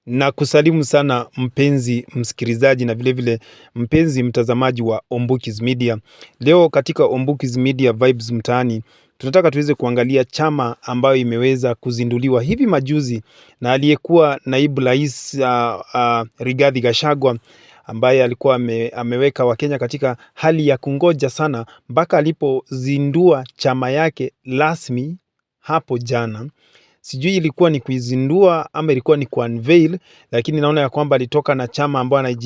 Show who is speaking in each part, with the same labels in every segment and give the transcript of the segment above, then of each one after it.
Speaker 1: Na kusalimu sana mpenzi msikilizaji na vilevile mpenzi mtazamaji wa Ombukis Media. Leo katika Ombukis Media Vibes Mtaani tunataka tuweze kuangalia chama ambayo imeweza kuzinduliwa hivi majuzi na aliyekuwa naibu rais Rigathi Gachagua ambaye alikuwa ameweka Wakenya katika hali ya kungoja sana mpaka alipozindua chama yake rasmi hapo jana. Sijui ilikuwa ni kuizindua ama ilikuwa ni kuunveil, lakini naona ya kwamba alitoka na chama ambayo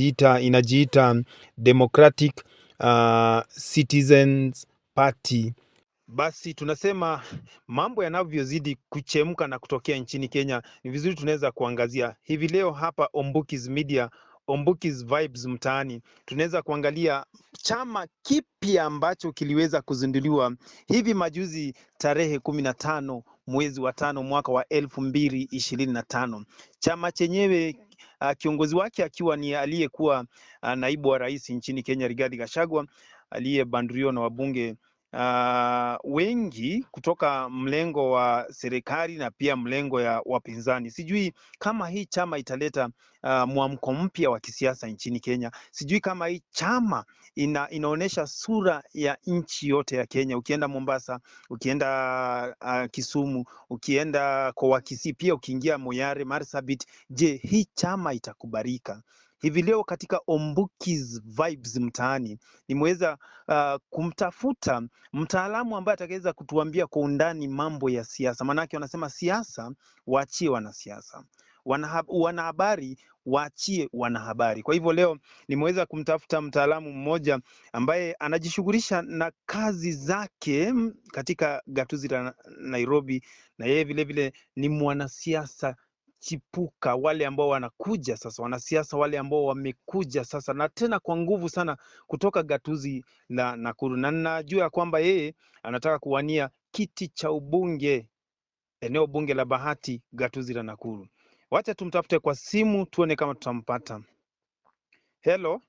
Speaker 1: inajiita Democratic Citizens Party. Basi tunasema mambo yanavyozidi kuchemka na kutokea nchini Kenya, ni vizuri tunaweza kuangazia hivi leo hapa Ombukis Media, Ombukis Vibes Mtaani, tunaweza kuangalia chama kipya ambacho kiliweza kuzinduliwa hivi majuzi tarehe 15 mwezi wa 5 mwaka wa 2025. Chama chenyewe kiongozi wake akiwa ni aliyekuwa naibu wa rais nchini Kenya Rigathi Gachagua aliyebanduliwa na wabunge wengi kutoka mlengo wa serikali na pia mlengo ya wapinzani. Sijui kama hii chama italeta mwamko mpya wa kisiasa nchini Kenya. Sijui kama hii chama inaonyesha sura ya nchi yote ya Kenya. Ukienda Mombasa, ukienda Kisumu, ukienda kwa Wakisii, pia ukiingia Moyale, Marsabit, je, hii chama itakubalika? Hivi leo katika Ombukis Vibes Mtaani nimeweza kumtafuta mtaalamu ambaye atakaweza kutuambia kwa undani mambo ya siasa. Maanake wanasema siasa waachie wanasiasa, wanahabari waachie wanahabari. Kwa hivyo leo nimeweza kumtafuta mtaalamu mmoja ambaye anajishughulisha na kazi zake katika gatuzi la Nairobi, na yeye vilevile ni mwanasiasa chipuka, wale ambao wanakuja sasa, wanasiasa wale ambao wamekuja sasa na tena kwa nguvu sana kutoka gatuzi la Nakuru, na ninajua ya kwamba yeye anataka kuwania kiti cha ubunge eneo bunge la Bahati, gatuzi la Nakuru. Wacha tumtafute kwa simu tuone kama tutampata. Hello,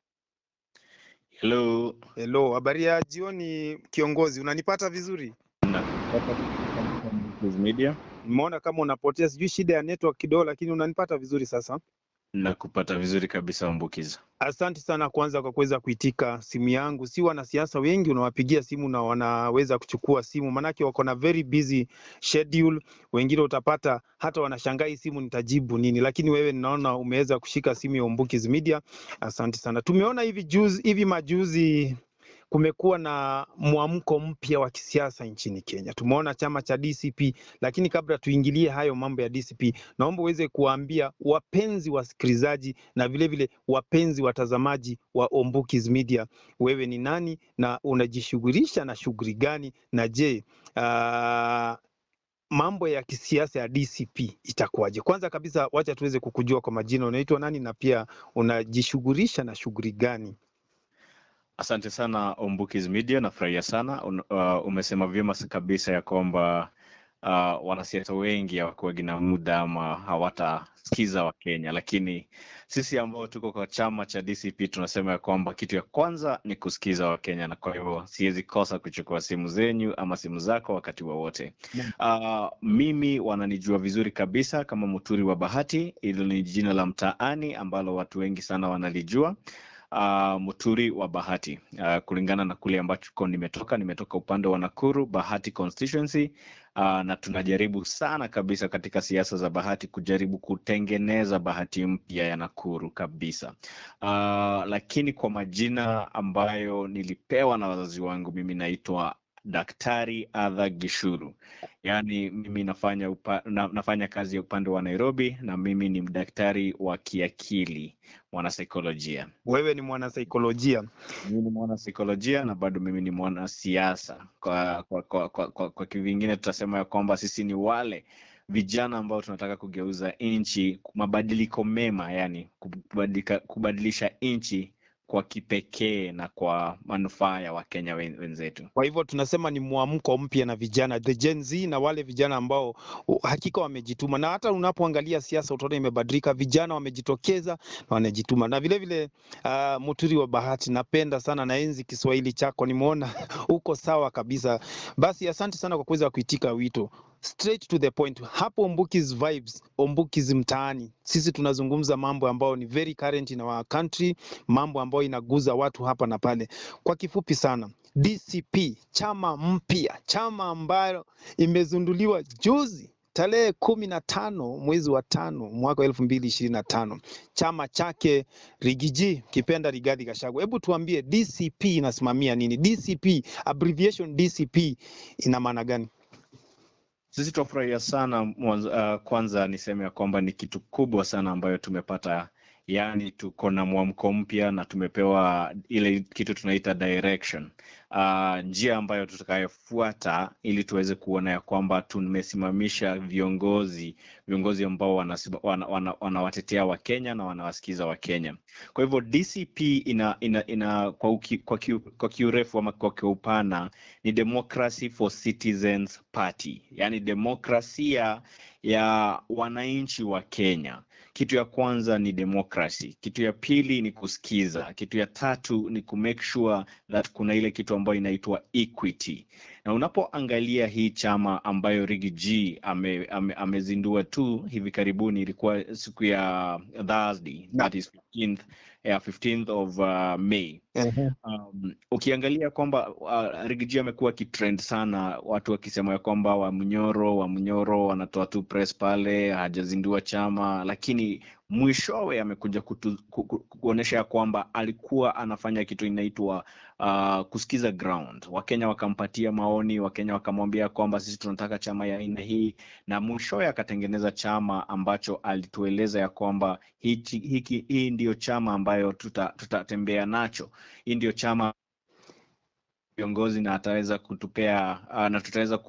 Speaker 2: Hello.
Speaker 1: hello, habari ya jioni kiongozi, unanipata vizuri?
Speaker 2: Nakupata kabisa Ombukis Media.
Speaker 1: Nimeona kama unapotea, sijui shida ya network kidogo, lakini unanipata vizuri sasa.
Speaker 2: Nakupata vizuri kabisa Ombukiz.
Speaker 1: Asante sana kwanza kwa kuweza kuitika simu yangu. Si wanasiasa wengi unawapigia simu na wanaweza kuchukua simu, maanake wako na very busy schedule. Wengine utapata hata wanashangaa hii simu nitajibu nini, lakini wewe ninaona umeweza kushika simu ya Ombukis Media. Asante sana. Tumeona hivi majuzi kumekuwa na mwamko mpya wa kisiasa nchini Kenya. Tumeona chama cha DCP, lakini kabla tuingilie hayo mambo ya DCP, naomba uweze kuwaambia wapenzi wasikilizaji na vilevile wapenzi watazamaji wa Ombukis Media, wewe ni nani na unajishughulisha na shughuli gani, na je, mambo ya kisiasa ya DCP itakuwaje? Kwanza kabisa, wacha tuweze kukujua kwa majina, unaitwa nani na pia unajishughulisha na shughuli gani?
Speaker 2: Asante sana Ombukis Media, nafurahia sana. Umesema vyema kabisa ya kwamba wanasiasa wengi hawakuwagi na muda ama hawatasikiza Wakenya, lakini sisi ambao tuko kwa chama cha DCP tunasema ya kwamba kitu ya kwanza ni kusikiza Wakenya, na kwa hivyo siwezi kosa kuchukua simu zenyu ama simu zako wakati wowote. Mimi wananijua vizuri kabisa kama Muturi wa Bahati. Hilo ni jina la mtaani ambalo watu wengi sana wanalijua. Muturi wa Bahati, kulingana na kule ambako nimetoka upande wa Nakuru Bahati constituency, na tunajaribu sana kabisa katika siasa za Bahati kujaribu kutengeneza Bahati mpya ya Nakuru kabisa. Lakini kwa majina ambayo nilipewa na wazazi wangu, mimi naitwa Daktari Arthur Gishuru. Yaani mimi nafanya kazi ya upande wa Nairobi, na mimi ni daktari wa kiakili, mwanasaikolojia.
Speaker 1: Wewe ni mwanasaikolojia.
Speaker 2: Mimi ni mwanasaikolojia na bado mimi ni mwanasiasa. Kwa kivingine tutasema ya kwamba sisi ni wale vijana ambao tunataka kugeuza nchi, mabadiliko mema, yani kubadilisha nchi kwa kipekee na kwa manufaa ya Wakenya wenzetu.
Speaker 1: Kwa hivyo tunasema ni mwamko mpya na vijana, the Gen Z na wale vijana ambao hakika wamejituma, na hata unapoangalia siasa utaona imebadilika, vijana wamejitokeza na wanajituma. Na vile vile Muturi wa Bahati, napenda sana na enzi Kiswahili chako, nimeona uko sawa kabisa. Basi asante sana kwa kuweza kuitika wito. Straight to the point. Hapo Ombuki's Vibes, Ombuki's Mtaani, sisi tunazungumza mambo ambayo ni very current in our country, mambo ambayo inaguza watu hapa na pale. Kwa kifupi sana, DCP, chama mpya, chama ambayo imezinduliwa juzi tarehe 15 mwezi wa 5 mwaka 2025, chama chake Riggy G, kipenda Rigathi Gachagua. Hebu tuambie DCP inasimamia nini? DCP, abbreviation DCP ina maana gani?
Speaker 2: Sisi tunafurahia sana kwanza niseme ya kwamba ni kitu kubwa sana ambayo tumepata, yaani tuko na mwamko mpya na tumepewa ile kitu tunaita direction, njia ambayo tutakayofuata ili tuweze kuona ya kwamba tumesimamisha viongozi ambao wanawatetea Wakenya na wanawasikiza Wakenya. Kwa hivyo DCP ina kwa kiurefu ama kwa kiupana ni Democracy for Citizens Party, yaani demokrasia ya wananchi wa Kenya. Kitu ya kwanza ni democracy, kitu ya pili ni kusikiza, kitu ya tatu ni ku make sure that kuna ile kitu ambayo inaitwa equity. Na unapoangalia hii chama ambayo Riggy G amezindua tu hivi karibuni, ilikuwa siku ya Thursday, that is 15th, yeah, 15th of May. Ukiangalia kwamba Riggy G amekuwa akitrend sana, watu wakisema ya kwamba Wamunyoro wanatoa tu press pale, hajazindua chama, lakini mwishowe amekuja kuonyesha ya kwamba alikuwa anafanya kitu inaitwa kusikiza ground. Wakenya wakampatia maoni, Wakenya wakamwambia kwamba sisi tunataka chama ya aina hii, na mwishowe akatengeneza chama ambacho alitueleza ya kwamba hii ndiyo chama ambayo tutatembea nacho, hii ndiyo chama viongozi na ataweza kutupea na tutaweza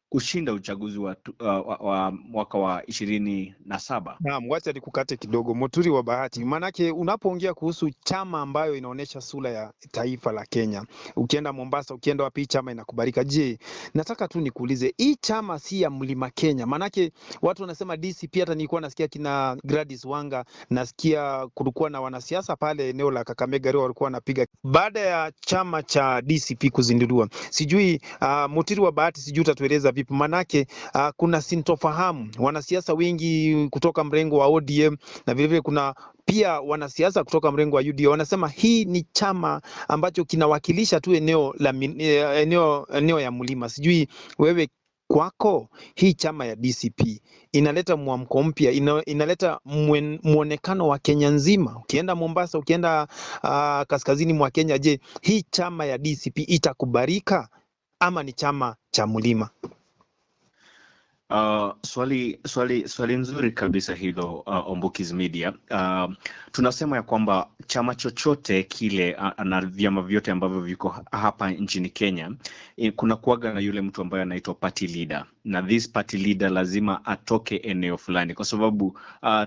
Speaker 2: kushinda uchaguzi wa mwaka wa 27.
Speaker 1: Naam, wacha nikukate kidogo, Muturi wa Bahati, maanake unapoongea kuhusu chama ambayo inaonyesha sura ya taifa la Kenya, ukienda Mombasa, ukienda wapi, chama inakubalika. Je, nataka tu nikuulize, hii chama si ya Mlima Kenya? Maanake watu wanasema DCP, hata nilikuwa nasikia kina Gladys Wanga, nasikia kulikuwa na wanasiasa pale eneo la Kakamega leo walikuwa wanapiga baada ya chama cha DCP kuzinduliwa. Sijui Muturi wa Bahati, sijui utatueleza vipi, manake kuna sintofahamu, wanasiasa wengi kutoka mrengo wa ODM na vilevile kuna pia wanasiasa kutoka mrengo wa UDA wanasema hii ni chama ambacho kinawakilisha tu eneo la eneo ya mlima. Sijui wewe kwako hii chama ya DCP inaleta mwamko mpya, inaleta mwonekano wa Kenya nzima. Ukienda Mombasa, ukienda kaskazini mwa Kenya, je, hii chama ya DCP itakubalika ama ni chama cha mlima?
Speaker 2: Swali nzuri kabisa hilo, Ombuki's Media. Tunasema ya kwamba chama chochote kile na vyama vyote ambavyo viko hapa nchini Kenya, kuna kuwaga na yule mtu ambaye anaitwa party leader, na this party leader lazima atoke eneo fulani, kwa sababu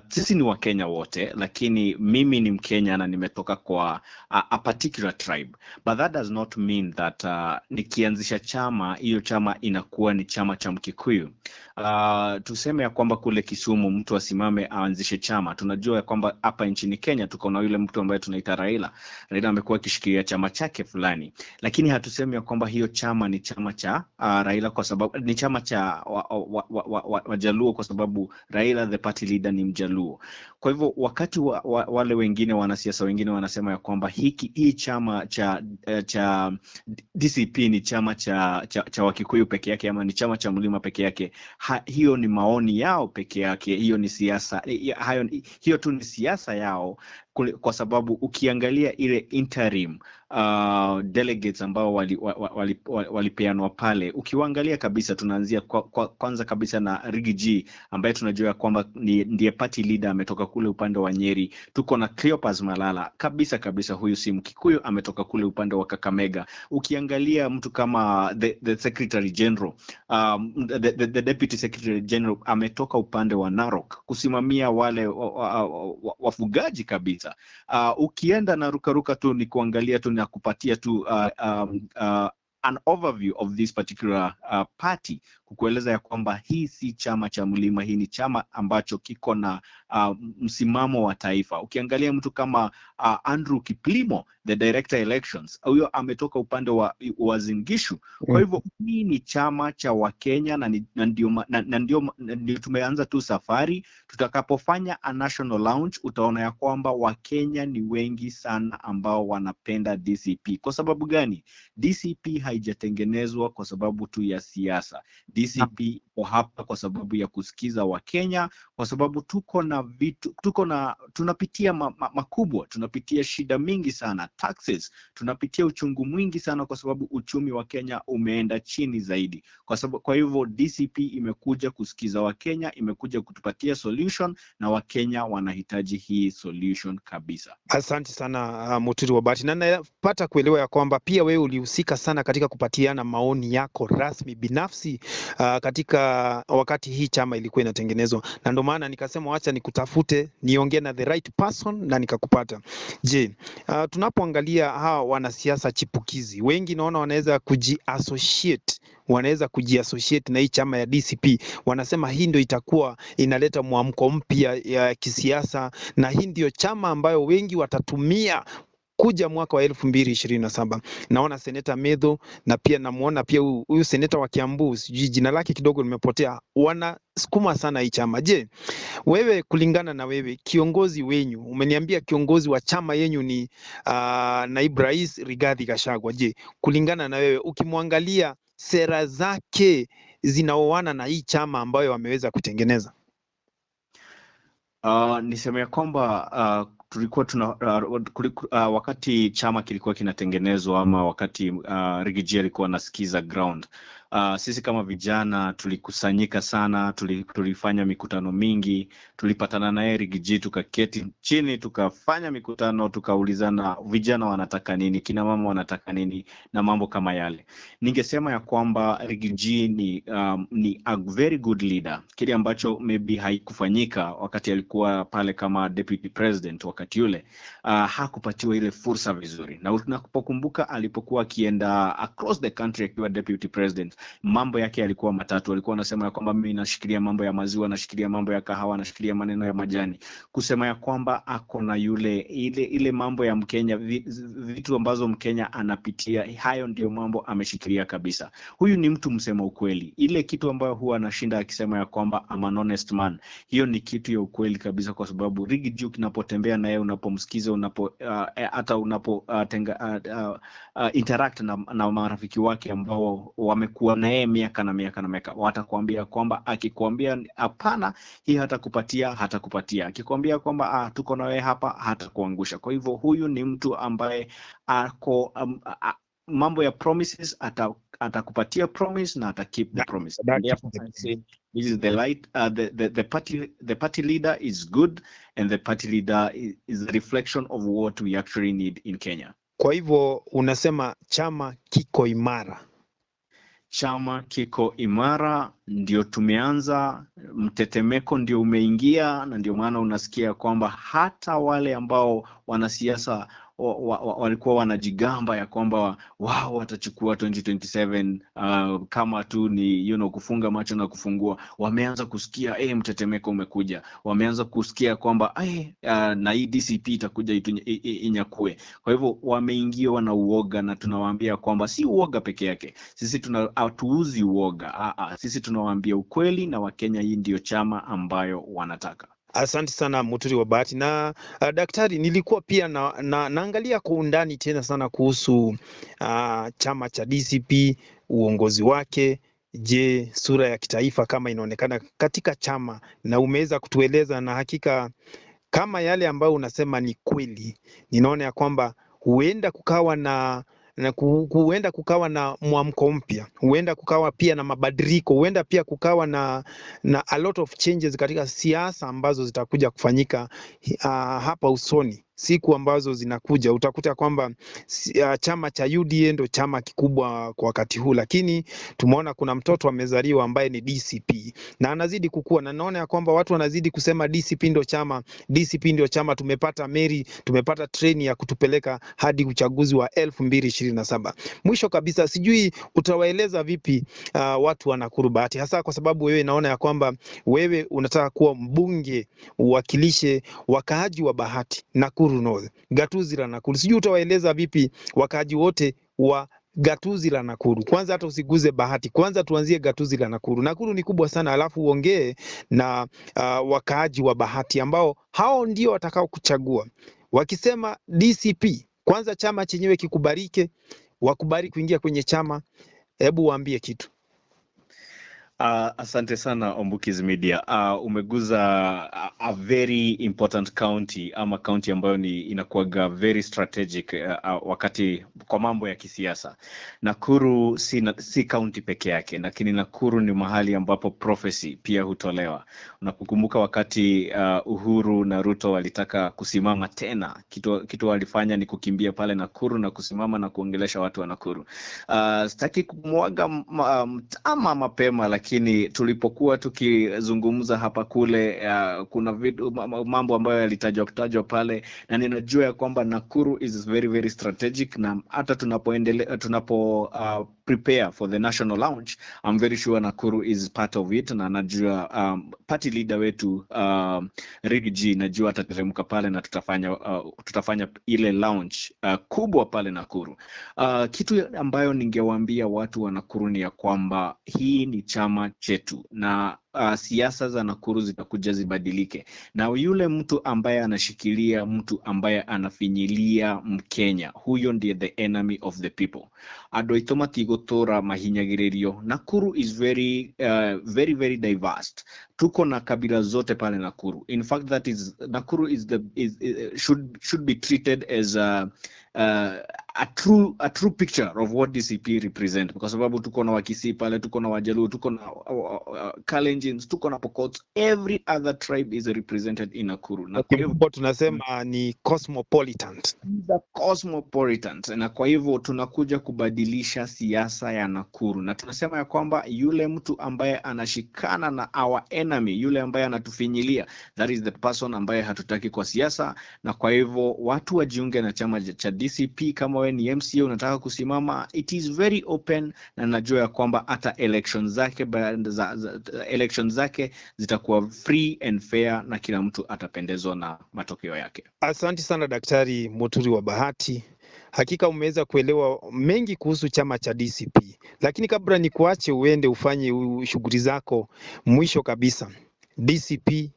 Speaker 2: sisi ni Wakenya wote, lakini mimi ni Mkenya na nimetoka kwa a particular tribe, but that does not mean that nikianzisha chama, hiyo chama inakuwa ni chama cha Mkikuyu. Tuseme ya kwamba kule Kisumu mtu asimame aanzishe chama. Tunajua ya kwamba hapa nchini Kenya tuko na yule mtu ambaye tunaita Raila. Raila amekuwa akishikilia chama chake fulani, lakini hatusemi ya kwamba hiyo chama ni chama cha Raila kwa sababu ni chama cha Wajaluo kwa sababu Raila the party leader ni Mjaluo. Kwa hivyo wakati wale wengine wanasiasa wengine wanasema ya kwamba hii chama cha DCP ni chama cha Wakikuyu peke yake ama ni chama cha mlima peke yake, hiyo ni maoni yao peke yake, hiyo ni siasa, hiyo tu ni siasa yao, kwa sababu ukiangalia ile interim delegates ambao walipeanwa pale, ukiwaangalia kabisa, tunaanzia kwanza kabisa na Riggy G ambaye tunajua kwamba ndiye party leader, ametoka kule upande wa Nyeri. Tuko na Cleopas Malala, kabisa kabisa, huyu si Mkikuyu, ametoka kule upande wa Kakamega. Ukiangalia mtu kama the secretary general, the deputy secretary general ametoka upande wa Narok kusimamia wale wafugaji kabisa. Ukienda na rukaruka tu ni kuangalia tu na kupatia tu an overview of this particular party. kukueleza ya kwamba hii si chama cha mlima, hii ni chama ambacho kiko na msimamo wa taifa. Ukiangalia mtu kama Andrew Kiplimo, the director elections, huyo ametoka upande wa Uasin Gishu. Kwa hivyo hii ni chama cha Wakenya na ndio tumeanza tu safari. Tutakapofanya a national launch, utaona ya kwamba Wakenya ni wengi sana ambao wanapenda DCP. Kwa sababu gani? DCP haijatengenezwa kwa sababu tu ya siasa. DCP iko hapa kwa sababu ya kusikiza Wakenya, kwa sababu tuko na vitu, tuko na tunapitia makubwa, tunapitia shida mingi sana, taxes, tunapitia uchungu mwingi sana kwa sababu uchumi wa Kenya umeenda chini zaidi. Kwa hivyo DCP imekuja kusikiza Wakenya, imekuja kutupatia solution na Wakenya wanahitaji hii solution kabisa.
Speaker 1: Asante sana Muturi wa Bahati, na napata kuelewa ya kwamba pia wewe ulihusika sana katika kupatiana maoni yako rasmi binafsi katika wakati hii chama ilikuwa inatengenezwa, na ndio maana nikasema wacha nikutafute niongee na the right person na nikakupata. Je, tunapoangalia hawa wanasiasa chipukizi wengi, naona wanaweza kujiassociate na hii chama ya DCP, wanasema hii ndio itakuwa inaleta mwamko mpya ya kisiasa na hii ndio chama ambayo wengi watatumia kuja mwaka wa 2027. Naona seneta Methu na pia namuona pia huyu seneta wa Kiambu, sijui jina lake kidogo limepotea, wanasukuma sana hii chama. Je, wewe kulingana na wewe kiongozi wenyu, umeniambia kiongozi wa chama yenyu ni naibu rais Rigathi Gachagua. Je, kulingana na wewe ukimwangalia sera zake zinaoana na hii chama ambayo wameweza kutengeneza?
Speaker 2: Niseme ya kwamba tulikuwa tuna wakati chama kilikuwa kinatengenezwa ama wakati Riggy G alikuwa anasikiza ground, sisi kama vijana tulikusanyika sana, tulifanya mikutano mingi, tulipatana naye Riggy G, tukaketi chini, tukafanya mikutano, tukaulizana vijana wanataka nini, kina mama wanataka nini na mambo kama yale. Ningesema ya kwamba Riggy G ni a very good leader. Kile ambacho maybe haikufanyika wakati alikuwa pale kama deputy president wakati ule, hakupatiwa ile fursa vizuri, na unapokumbuka alipokuwa akienda across the country akiwa deputy president, mambo yake yalikuwa matatu. Alikuwa anasema ya kwamba mimi nashikilia mambo ya maziwa, nashikilia mambo ya kahawa, nashikilia maneno ya majani, kusema ya kwamba ako na yule ile ile mambo ya Mkenya, vitu ambazo Mkenya anapitia, hayo ndio mambo ameshikilia kabisa. Huyu ni mtu msema ukweli, ile kitu ambayo huwa anashinda akisema ya kwamba I'm an honest man, hiyo ni kitu ya ukweli kabisa, kwa sababu Riggy G unapotembea naye, unapomsikiza, unapo hata unapo tenga, interact na marafiki wake ambao wamekuwa na yeye miaka na miaka na miaka, watakwambia kwamba akikwambia hapana, hii hatakupatia, hatakupatia. Akikwambia kwamba tuko na wewe hapa, hatakuangusha. Kwa hivyo huyu ni mtu ambaye ako mambo ya promises atakupatia promise na ata keep the promise.
Speaker 1: That
Speaker 2: And therefore
Speaker 1: keep the
Speaker 2: I say this is the light the party leader is good and the party leader is a reflection of what we actually need in Kenya.
Speaker 1: Kwa hivyo unasema chama kiko imara.
Speaker 2: Chama kiko imara, ndio tumeanza, mtetemeko ndio umeingia, na ndio maana unasikia kwamba hata wale ambao wanasiasa walikuwa wanajigamba ya kwamba wao watachukua 2027 kama tu ni kufunga macho na kufungua, wameanza kusikia mtetemeko umekuja, wameanza kusikia kwamba na hii DCP itakuja inyakue. Kwa hivyo wameingiwa na uoga, na tunawaambia kwamba si uoga peke yake, sisi tuna hatuuzi uoga, sisi tunawaambia ukweli, na Wakenya hii ndio chama ambayo wanataka.
Speaker 1: Asante sana Muturi wa Bahati na daktari, nilikuwa pia naangalia kwa undani tena sana kuhusu chama cha DCP, uongozi wake. Je, sura ya kitaifa kama inaonekana katika chama, na umeweza kutueleza, na hakika kama yale ambayo unasema ni kweli, ninaona ya kwamba huenda kukawa na mwamko mpya, huenda kukawa pia na mabadiliko, huenda pia kukawa na a lot of changes katika siasa ambazo zitakuja kufanyika hapa usoni. siku ambazo zinakuja utakuta kwamba chama cha UDA ndo chama kikubwa kwa wakati huu, lakini tumeona kuna mtoto amezaliwa ambaye ni DCP na anazidi kukua, na naona ya kwamba watu wanazidi kusema DCP ndio chama, DCP ndio chama. Tumepata meli, tumepata treni ya kutupeleka hadi uchaguzi wa 2027. Mwisho kabisa, sijui utawaeleza vipi watu wa Nakuru Bahati, hasa kwa sababu wewe naona ya kwamba wewe unataka kuwa mbunge uwakilishe wakaaji wa Bahati, Nakuru North, gatuzi la Nakuru. Sijui utawaeleza vipi wakaaji wote wa gatuzi la Nakuru. Kwanza hata usiguze Bahati, kwanza tuanzie gatuzi la Nakuru. Nakuru ni kubwa sana, alafu uongee na wakaaji wa Bahati ambao hao ndio watakao kuchagua. Wakisema DCP, kwanza chama chenyewe kikubalike, wakubali kuingia kwenye chama. Hebu waambie kitu.
Speaker 2: Asante sana Ombukiz Media. Umeguza a very important county ama county ambayo ni inakuwaga very strategic wakati kwa mambo ya kisiasa. Nakuru si county peke yake, lakini Nakuru ni mahali ambapo prophecy pia hutolewa. Unapokumbuka wakati Uhuru na Ruto walitaka kusimama tena, kitu walifanya ni kukimbia pale Nakuru na kusimama na kuongelesha watu wa Nakuru. Sitaki kumwaga mtama mapema, lakini tulipokuwa tukizungumza hapa kule, kuna vitu, mambo ambayo yalitajwa kutajwa pale, na ninajua ya kwamba Nakuru is very very strategic, na hata tunapoendelea tunapo prepare for the national launch, I'm very sure Nakuru is part of it, na najua party leader wetu Riggy G najua atateremka pale na tutafanya ile launch kubwa pale Nakuru. Kitu ambayo ningewaambia watu wa Nakuru ni ya kwamba hii ni chama chetu na siasa za Nakuru zitakuja zibadilike, na yule mtu ambaye anashikilia, mtu ambaye anafinyilia Mkenya, huyo ndiye the enemy of the people. Andũ aitũ matigũtũra mahinyagĩrĩrio. Nakuru is very very very diverse. Tuko na kabila zote pale Nakuru. In fact, that is Nakuru is the is, is should be treated as a true picture of what DCP represent, kwa sababu tuko na Wakisii pale, tuko na Wajaluo, tuko na Kalenjins, tuko na Pokot. Every other tribe is represented in Nakuru. Na
Speaker 1: Kwa
Speaker 2: kwa hivyo
Speaker 1: kimombo tunasema ni cosmopolitan.
Speaker 2: The cosmopolitan, na kwa hivyo tunakuja kubadilisha siasa ya Nakuru, na tunasema ya kwamba yule mtu ambaye anashikana na our enemy, yule ambaye anatufinyilia, that is the person ambaye hatutaki kwa siasa. Na kwa hivyo watu wajiunge na chama cha DCP. Kama wewe ni MCA unataka kusimama, it is very open, na najua ya kwamba hata election zake election zake zitakuwa free and fair, na kila mtu atapendezwa na matokeo yake.
Speaker 1: Asante sana Daktari Muturi wa Bahati. Hakika umeweza kuelewa mengi kuhusu chama cha DCP, lakini kabla nikuache uende ufanye shughuli zako, mwisho kabisa, DCP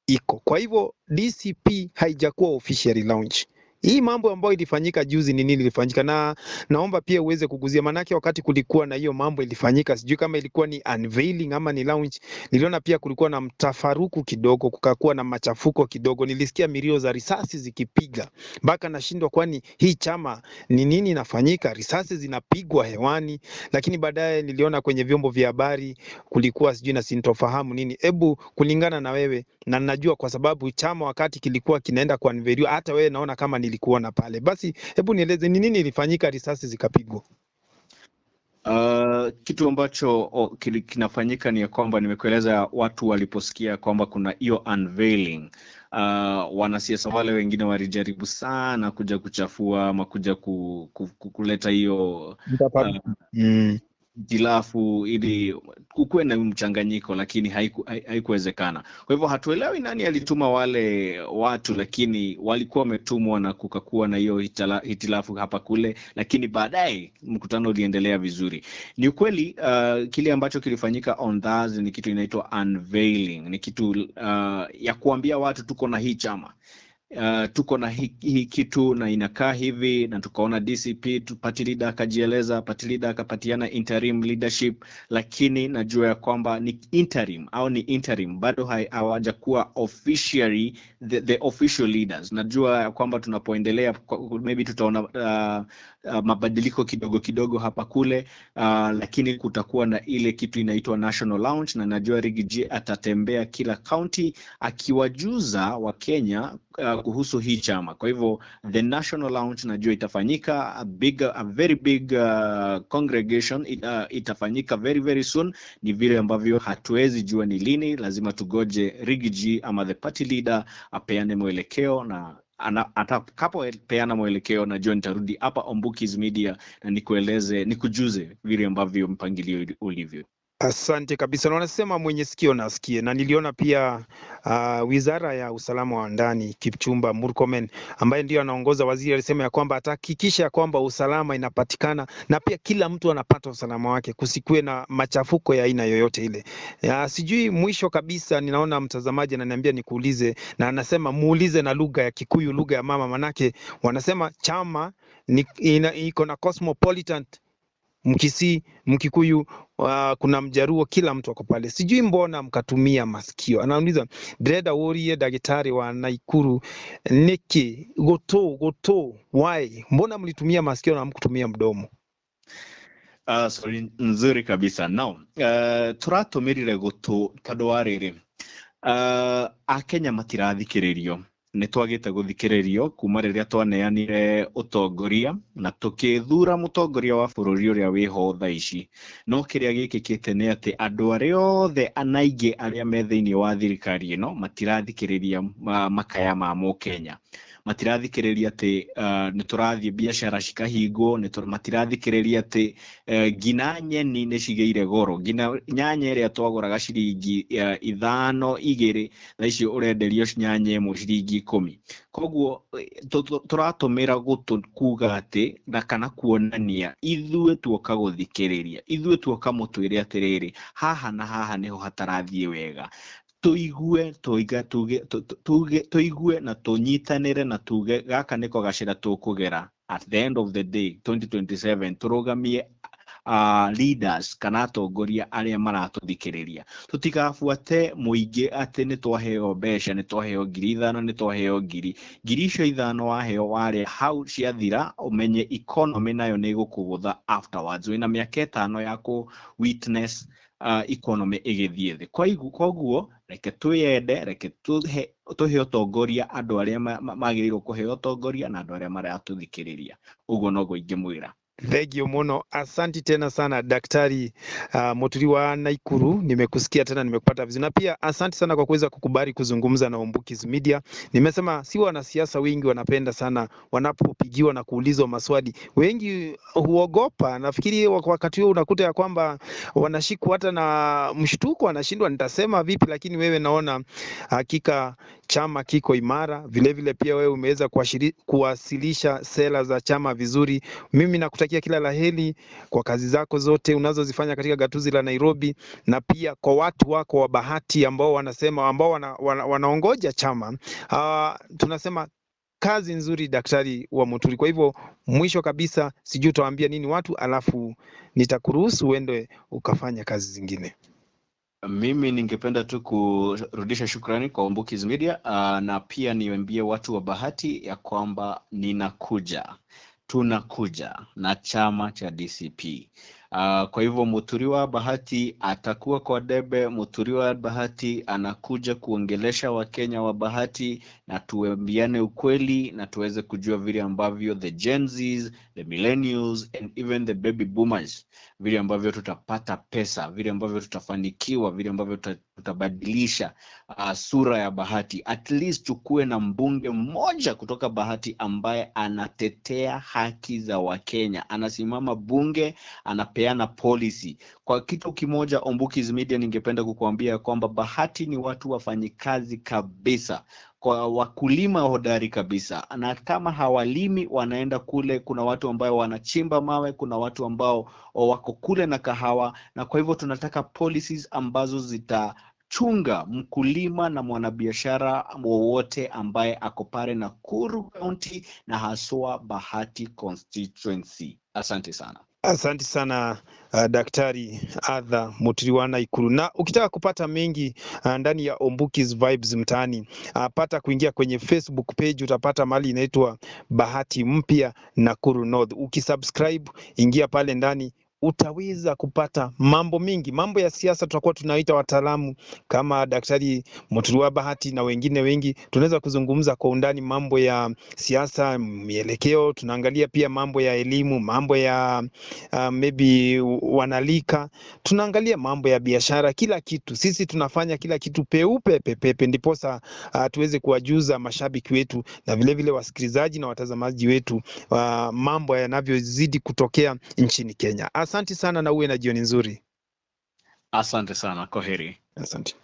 Speaker 1: iko. Kwa hivyo DCP haijakuwa officially launch. Hii mambo ambayo ilifanyika juzi ni nini ilifanyika? Na naomba pia uweze kuguzia, manake wakati kulikuwa na hiyo mambo ilifanyika, sijui kama ilikuwa ni unveiling ama ni launch. Niliona pia kulikuwa na mtafaruku kidogo, kukakuwa na machafuko kidogo, nilisikia milio za risasi zikipiga mpaka nashindwa, kwani hii chama ni nini inafanyika? Risasi zinapigwa hewani, lakini baadaye niliona kwenye vyombo vya habari kulikuwa sijui na sintofahamu nini. Hebu kulingana na wewe, na najua kwa sababu chama wakati kilikuwa kinaenda kuunveiliwa, hata wewe naona kama nilikuona pale, basi hebu nieleze ni nini ilifanyika, risasi zikapigwa?
Speaker 2: Kitu ambacho kinafanyika ni ya kwamba nimekueleza watu waliposikia kwamba kuna hiyo unveiling, wanasiasa wale wengine walijaribu sana kuja kuchafua ama kuja kuleta hiyo hitilafu ili kukuwe na mchanganyiko, lakini haikuwezekana. Kwa hivyo hatuelewi nani alituma wale watu, lakini walikuwa wametumwa na kukakuwa na hiyo hitilafu hapa kule, lakini baadaye mkutano uliendelea vizuri. Ni ukweli kile ambacho kilifanyika on Thursday ni kitu inaitwa unveiling, ni kitu ya kuambia watu tuko na hii chama, tuko na hii kitu na inakaa hivi, na tukaona DCP party leader akajieleza, party leader akapatiana interim leadership, lakini najua ya kwamba ni interim au ni interim bado hawajakuwa officially the official leaders. Najua ya kwamba tunapoendelea maybe tutaona mabadiliko kidogo kidogo hapa kule, lakini kutakuwa na ile kitu inaitwa national launch, na najua Riggy G atatembea kila county akiwajuza Wakenya Kuhusu hii chama. Kwa hivyo the national launch najua itafanyika a very big congregation itafanyika very very soon. Ni vile ambavyo hatuwezi jua ni lini, lazima tugoje Riggy G ama the party leader apeane mwelekeo, na atakapopeana mwelekeo najua nitarudi hapa Ombukis Media na nikueleze, nikujuze vile ambavyo mpangilio ulivyo.
Speaker 1: Asante kabisa, na wanasema mwenye sikio na asikie. Na niliona pia wizara ya usalama wa ndani Kipchumba Murkomen ambaye ndiyo anaongoza, waziri alisema ya kwamba atahakikisha ya kwamba usalama inapatikana na pia kila mtu anapata usalama wake, kusikuwe na machafuko ya aina yoyote ile. Ya, sijui mwisho kabisa, ninaona mtazamaji ananiambia nikuulize, na anasema muulize na lugha ya Kikuyu, lugha ya mama, manake wanasema chama iko na cosmopolitan, Mkisii, Mkikuyu, kuna Mjaruo, kila mtu ako pale. Sijui mbona mkatumia masikio. Anauliza ndĩrenda ũrie ndagĩtarĩ wa Naikuru nĩkĩ gũtũ gũtũ why, mbona mlitumia masikio na hamkutumia mdomo?
Speaker 2: Sorry, nzuri kabisa. Now, tũratũmĩrire gũtũ tondũ wa rĩrĩ, Akenya matirathikĩrĩrio, nĩ twagĩte gũthikĩrĩrio kuma rĩrĩa twaneanire ũtongoria na tũkĩthura mũtongoria wa bũrũri ũrĩa wĩho thaa ici. No kĩrĩa gĩkĩkĩte nĩ atĩ andũ arĩa othe na aingĩ arĩa me thĩinĩ wa thirikari ĩno matirathikĩrĩria makaya ma mũkenya, matirathikĩrĩria atĩ nĩ tũrathiĩ biacara cikahingwo, matirathikĩrĩria atĩ nginya nyeni nĩ cigĩire goro, nginya nyanya ĩrĩa twagũraga ciringi 5 2, thaa ici ũrenderio nyanya 1 ciringi 10. Koguo tũratũmĩra gũtũ kuga atĩ na kana kuonania ithuĩ tuoka gũthikĩrĩria, ithuĩ tuoka mũtwĩre atĩrĩrĩ, haha na haha nĩho hatarathiĩ wega, tuigue tuiga tuge tuge tuigue na tunyitanire na tuge gaka niko gacira tukugera. At the end of the day 2027 turugamie leaders kana atongoria arĩa maratũthikĩrĩria, tũtigabuate mũingĩ atĩ nĩ twaheo mbeca, nĩ twaheo 5,000, nĩ twaheo ngiri ngiri icio 5 waheo warĩa hau ciathira, ũmenye economy nayo nĩ ĩgũkũgũtha afterwards. Wĩna mĩaka 5 ya kũ witness economy ĩgĩthiĩ thĩ. Koguo reke twĩyende, reke tũhe ũtongoria andũ arĩa magĩrĩirwo kũheo ũtongoria na andũ arĩa maratũthikĩrĩria. Ũguo noguo ingĩmwĩra.
Speaker 1: Thank you muno, asanti tena sana Daktari Muturi wa Naikuru, nimekusikia tena, nimekupata vizuri, na pia asanti sana kwa kuweza kukubali kuzungumza na Ombukis Media. Nimesema si wanasiasa wengi wanapenda sana wanapopigiwa na kuulizwa maswali, wengi huogopa. Nafikiri wakati huo unakuta ya kwamba wanashikwa hata na mshtuko, wanashindwa nitasema vipi, lakini wewe naona hakika chama kiko imara. Vile vile pia wewe umeweza kuwasilisha sera za chama vizuri. Mimi nakutakia kila la heri kwa kazi zako zote unazozifanya katika gatuzi la Nairobi, na pia kwa watu wako wa Bahati ambao wanasema, ambao wanaongoja chama. Tunasema kazi nzuri Daktari wa Muturi. Kwa hivyo mwisho kabisa sijui utawaambia nini watu, alafu nitakuruhusu uende ukafanya kazi zingine.
Speaker 2: Mimi ningependa tu kurudisha shukrani kwa Ombukis Media, na pia niwaambie watu wa Bahati ya kwamba ninakuja, tunakuja na chama cha DCP. Kwa hivyo Muturi wa Bahati atakuwa kwa debe. Muturi wa Bahati anakuja kuongelesha Wakenya wa Bahati na tuambiane ukweli na tuweze kujua vile ambavyo the Gen Zs, the millennials and even the baby boomers, vile ambavyo tutapata pesa, vile ambavyo tutafanikiwa, vile ambavyo tutabadilisha sura ya Bahati. At least tukue na mbunge mmoja kutoka Bahati ambaye anatetea haki za Wakenya, anasimama bunge, anapeana policy. Kwa kitu kimoja Ombukis Media, ningependa kukuambia kwamba Bahati ni watu wafanyikazi kabisa, kwa wakulima hodari kabisa, na kama hawalimi wanaenda kule. Kuna watu ambao wanachimba mawe, kuna watu ambao wako kule na kahawa, na kwa hivyo tunataka policies ambazo zitachunga mkulima na mwanabiashara wowote ambaye ako pale Nakuru County na haswa Bahati constituency. Asante sana.
Speaker 1: Asante sana Daktari Arthur Muturi wa Naikuru. Na ukitaka kupata mengi ndani ya Ombukis Vibes mtaani, pata kuingia kwenye Facebook page, utapata mali inaitwa Bahati Mpya Nakuru North. Ukisubscribe, ingia pale ndani, Utaweza kupata mambo mingi, mambo ya siasa. Tutakuwa tunaita wataalamu kama Daktari Muturwa Bahati na wengine wengi, tunaweza kuzungumza kwa undani mambo ya siasa, mielekeo. Tunaangalia pia mambo ya elimu, mambo ya maybe wanalika, tunaangalia mambo ya biashara, kila kitu. Sisi tunafanya kila kitu peupe pepepe, ndiposa tuweze kuwajuza mashabiki wetu na vilevile wasikilizaji na watazamaji wetu mambo yanavyozidi kutokea nchini Kenya. Asante sana na uwe na jioni nzuri.
Speaker 2: Asante sana, kwaheri.
Speaker 1: Asante.